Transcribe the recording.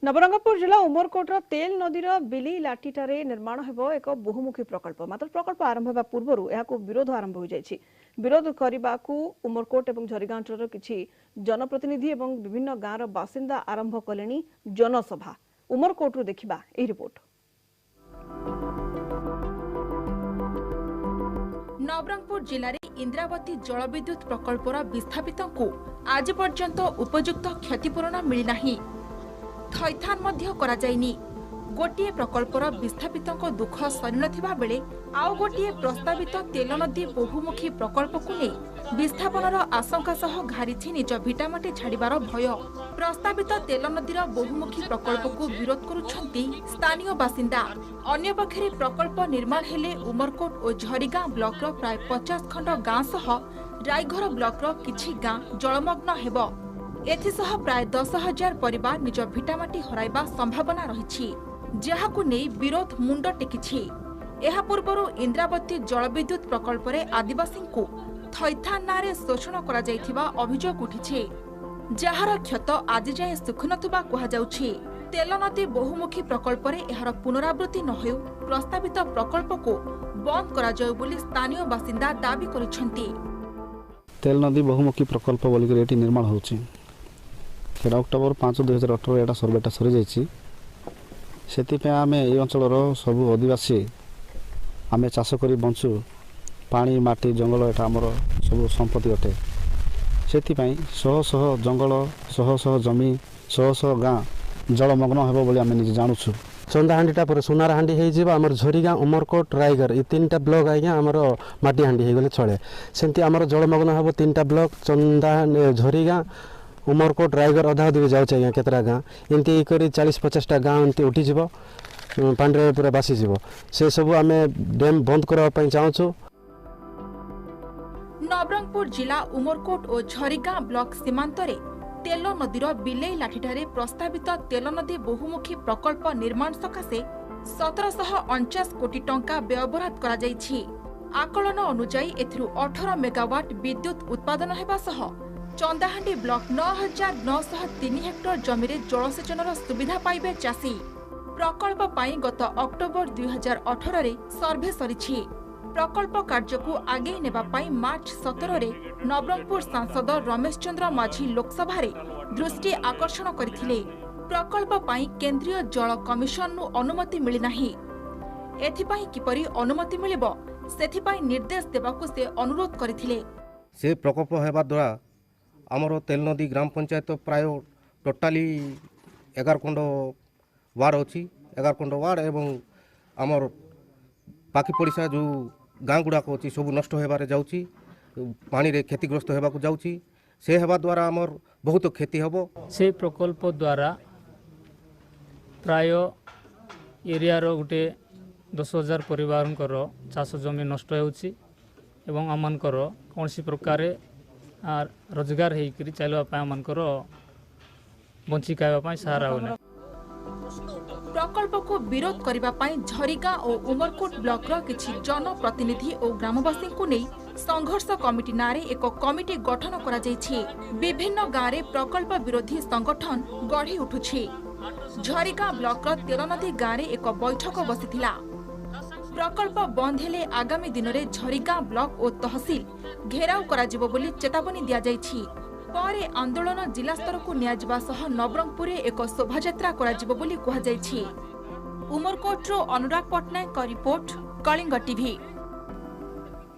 ନବରଙ୍ଗପୁର ଜିଲ୍ଲା ଉମରକୋଟର ତେଲ ନଦୀର ବିଲି ଲାଠିଠାରେ ନିର୍ମାଣ ହେବ ଏକ ବହୁମୁଖୀ ପ୍ରକଳ୍ପ। ମାତ୍ର ପ୍ରକଳ୍ପ ଆରମ୍ଭ ହେବା ପୂର୍ବରୁ ଏହାକୁ ବିରୋଧ ଆରମ୍ଭ ହୋଇଯାଇଛି। ବିରୋଧ କରିବାକୁ ଉମରକୋଟ ଏବଂ ଝରିଗାଁ ଅଞ୍ଚଳର କିଛି ଜନପ୍ରତିନିଧି ଏବଂ ବିଭିନ୍ନ ଗାଁର ବାସିନ୍ଦା ଆରମ୍ଭ କଲେଣି ଜନସଭା। ଉମରକୋଟରୁ ଦେଖିବା ଏହି ରିପୋର୍ଟ। ନବରଙ୍ଗପୁର ଜିଲ୍ଲାରେ ଇନ୍ଦ୍ରାବତୀ ଜଳବିଦ୍ୟୁତ୍ ପ୍ରକଳ୍ପର ବିସ୍ଥାପିତଙ୍କୁ ଆଜି ପର୍ଯ୍ୟନ୍ତ ଉପଯୁକ୍ତ କ୍ଷତିପୂରଣ ମିଳିନାହିଁ, ଥଇଥାନ ମଧ୍ୟ କରାଯାଇନି। ଗୋଟିଏ ପ୍ରକଳ୍ପର ବିସ୍ଥାପିତଙ୍କ ଦୁଃଖ ସରିନଥିବା ବେଳେ ଆଉ ଗୋଟିଏ ପ୍ରସ୍ତାବିତ ତେଲ ନଦୀ ବହୁମୁଖୀ ପ୍ରକଳ୍ପକୁ ନେଇ ବିସ୍ଥାପନର ଆଶଙ୍କା ସହ ଘାରିଛି ନିଜ ଭିଟାମାଟି ଛାଡ଼ିବାର ଭୟ। ପ୍ରସ୍ତାବିତ ତେଲ ନଦୀର ବହୁମୁଖୀ ପ୍ରକଳ୍ପକୁ ବିରୋଧ କରୁଛନ୍ତି ସ୍ଥାନୀୟ ବାସିନ୍ଦା। ଅନ୍ୟପକ୍ଷରେ ପ୍ରକଳ୍ପ ନିର୍ମାଣ ହେଲେ ଉମରକୋଟ ଓ ଝରିଗାଁ ବ୍ଲକର ପ୍ରାୟ 50 ଖଣ୍ଡ ଗାଁ ସହ ରାଇଘର ବ୍ଲକର କିଛି ଗାଁ ଜଳମଗ୍ନ ହେବ। ଏଥିସହ ପ୍ରାୟ 10,000 ପରିବାର ନିଜ ଭିଟାମାଟି ହରାଇବା ସମ୍ଭାବନା ରହିଛି, ଯାହାକୁ ନେଇ ବିରୋଧ ମୁଣ୍ଡ ଟେକିଛି। ଏହା ପୂର୍ବରୁ ଇନ୍ଦ୍ରାବତୀ ଜଳବିଦ୍ୟୁତ୍ ପ୍ରକଳ୍ପରେ ଆଦିବାସୀଙ୍କୁ ଥଇଥାନ ନାଁରେ ଶୋଷଣ କରାଯାଇଥିବା ଅଭିଯୋଗ ଉଠିଛି, ଯାହାର କ୍ଷତ ଆଜି ଯାଏଁ ଶୁଖୁନଥିବା କୁହାଯାଉଛି। ତେଲ ନଦୀ ବହୁମୁଖୀ ପ୍ରକଳ୍ପରେ ଏହାର ପୁନରାବୃତ୍ତି ନ ହେଉ, ପ୍ରସ୍ତାବିତ ପ୍ରକଳ୍ପକୁ ବନ୍ଦ କରାଯାଉ ବୋଲି ସ୍ଥାନୀୟ ବାସିନ୍ଦା ଦାବି କରିଛନ୍ତି। ତେଲ ନଦୀ ବହୁମୁଖୀ ପ୍ରକଳ୍ପ ବୋଲିକରି ଏଠି ନିର୍ମାଣ ହେଉଛି। ସେଇଟା ଅକ୍ଟୋବର 5 2018 ଏଇଟା ସର୍ଭେଟା ସରିଯାଇଛି। ସେଥିପାଇଁ ଆମେ ଏଇ ଅଞ୍ଚଳର ସବୁ ଆଦିବାସୀ ଆମେ ଚାଷ କରି ବଞ୍ଚୁ। ପାଣି, ମାଟି, ଜଙ୍ଗଲ ଏଇଟା ଆମର ସବୁ ସମ୍ପତ୍ତି ଅଟେ। ସେଥିପାଇଁ ଶହ ଶହ ଜଙ୍ଗଲ, ଶହ ଶହ ଜମି, ଶହ ଶହ ଗାଁ ଜଳମଗ୍ନ ହେବ ବୋଲି ଆମେ ନିଜେ ଜାଣୁଛୁ। ଚନ୍ଦାହାଣ୍ଡିଟା ପରେ ସୁନାର ହାଣ୍ଡି ହେଇଯିବ। ଆମର ଝରିଗାଁ, ଉମରକୋଟ, ରାୟଗଡ଼ ଏ 3ଟା ବ୍ଲକ ଆଜ୍ଞା ଆମର ମାଟି ହାଣ୍ଡି ହେଇଗଲେ ଚଳେ। ସେମିତି ଆମର ଜଳମଗ୍ନ ହେବ 3ଟା ବ୍ଲକ, ଚନ୍ଦା, ଝରିଗାଁ, ଉମରକୋଟ, ରାୟଗଡ଼ ଅଧା ଅଧି ବି ଯାଉଛି ଆଜ୍ଞା କେତେଟା ଗାଁ। ଏମିତି କରି 40 50ଟା ଗାଁ ଏମିତି ଉଠିଯିବ, ପାଣିରେ ପୁରା ଭାସିଯିବ। ସେସବୁ ଆମେ ଡ୍ୟାମ୍ ବନ୍ଦ କରିବା ପାଇଁ ଚାହୁଁଛୁ। ନବରଙ୍ଗପୁର ଜିଲ୍ଲା ଉମରକୋଟ ଓ ଝରିଗାଁ ବ୍ଲକ ସୀମାନ୍ତରେ ତେଲ ନଦୀର ବିଲେଇ ଲାଠିଠାରେ ପ୍ରସ୍ତାବିତ ତେଲ ନଦୀ ବହୁମୁଖୀ ପ୍ରକଳ୍ପ ନିର୍ମାଣ ସକାଶେ 1749 କୋଟି ଟଙ୍କା ବ୍ୟୟବରାଦ କରାଯାଇଛି। ଆକଳନ ଅନୁଯାୟୀ ଏଥିରୁ 18 ମେଗାୱାଟ ବିଦ୍ୟୁତ୍ ଉତ୍ପାଦନ ହେବା ସହ ଚନ୍ଦାହାଣ୍ଡି ବ୍ଲକ 9903 ହେକ୍ଟର ଜମିରେ ଜଳସେଚନର ସୁବିଧା ପାଇବେ ଚାଷୀ। ପ୍ରକଳ୍ପ ପାଇଁ ଗତ ଅକ୍ଟୋବର 2018ରେ ସର୍ଭେ ସରିଛି। ପ୍ରକଳ୍ପ କାର୍ଯ୍ୟକୁ ଆଗେଇ ନେବା ପାଇଁ ମାର୍ଚ୍ଚ 17ରେ ନବରଙ୍ଗପୁର ସାଂସଦ ରମେଶ ଚନ୍ଦ୍ର ମାଝୀ ଲୋକସଭାରେ ଦୃଷ୍ଟି ଆକର୍ଷଣ କରିଥିଲେ। ପ୍ରକଳ୍ପ ପାଇଁ କେନ୍ଦ୍ରୀୟ ଜଳ କମିଶନରୁ ଅନୁମତି ମିଳିନାହିଁ। ଏଥିପାଇଁ କିପରି ଅନୁମତି ମିଳିବ ସେଥିପାଇଁ ନିର୍ଦ୍ଦେଶ ଦେବାକୁ ସେ ଅନୁରୋଧ କରିଥିଲେ। ସେ ପ୍ରକଳ୍ପ ହେବା ଦ୍ୱାରା ଆମର ତେଲ ନଦୀ ଗ୍ରାମ ପଞ୍ଚାୟତ ପ୍ରାୟ ଟୋଟାଲି 11 ଖଣ୍ଡ ୱାର୍ଡ଼ ଅଛି। 11 ଖଣ୍ଡ ୱାର୍ଡ଼ ଏବଂ ଆମର ବାକି ପଡ଼ିଶା ଯେଉଁ ଗାଁ ଗୁଡ଼ାକ ଅଛି ସବୁ ନଷ୍ଟ ହେବାରେ ଯାଉଛି, ପାଣିରେ କ୍ଷତିଗ୍ରସ୍ତ ହେବାକୁ ଯାଉଛି। ସେ ହେବା ଦ୍ୱାରା ଆମର ବହୁତ କ୍ଷତି ହେବ। ସେ ପ୍ରକଳ୍ପ ଦ୍ୱାରା ପ୍ରାୟ ଏରିଆର ଗୋଟେ 10,000 ପରିବାରଙ୍କର ଚାଷ ଜମି ନଷ୍ଟ ହେଉଛି ଏବଂ ଆମମାନଙ୍କର କୌଣସି ପ୍ରକାରେ ରୋଜଗାର ହେଇକରି ଚାଲିବା ପାଇଁ, ଆମମାନଙ୍କର ବଞ୍ଚି ଖାଇବା ପାଇଁ ସାହାରା ହେଉନାହିଁ। ପ୍ରକଳ୍ପକୁ ବିରୋଧ କରିବା ପାଇଁ ଝରିଗାଁ ଓ ଉମରକୋଟ ବ୍ଲକର କିଛି ଜନପ୍ରତିନିଧି ଓ ଗ୍ରାମବାସୀଙ୍କୁ ନେଇ ସଂଘର୍ଷ କମିଟି ନାଁରେ ଏକ କମିଟି ଗଠନ କରାଯାଇଛି। ବିଭିନ୍ନ ଗାଁରେ ପ୍ରକଳ୍ପ ବିରୋଧୀ ସଂଗଠନ ଗଢ଼ି ଉଠୁଛି। ଝରିଗାଁ ବ୍ଲକର ତେଲନଦୀ ଗାଁରେ ଏକ ବୈଠକ ବସିଥିଲା। ପ୍ରକଳ୍ପ ବନ୍ଦ ହେଲେ ଆଗାମୀ ଦିନରେ ଝରିଗାଁ ବ୍ଲକ ଓ ତହସିଲ ଘେରାଉ କରାଯିବ ବୋଲି ଚେତାବନୀ ଦିଆଯାଇଛି। ପରେ ଆନ୍ଦୋଳନ ଜିଲ୍ଲାସ୍ତରକୁ ନିଆଯିବା ସହ ନବରଙ୍ଗପୁରରେ ଏକ ଶୋଭାଯାତ୍ରା କରାଯିବ ବୋଲି କୁହାଯାଇଛି। ଉମରକୋଟରୁ ଅନୁରାଗ ପଟ୍ଟନାୟକଙ୍କ ରିପୋର୍ଟ, କଳିଙ୍ଗ ଟିଭି।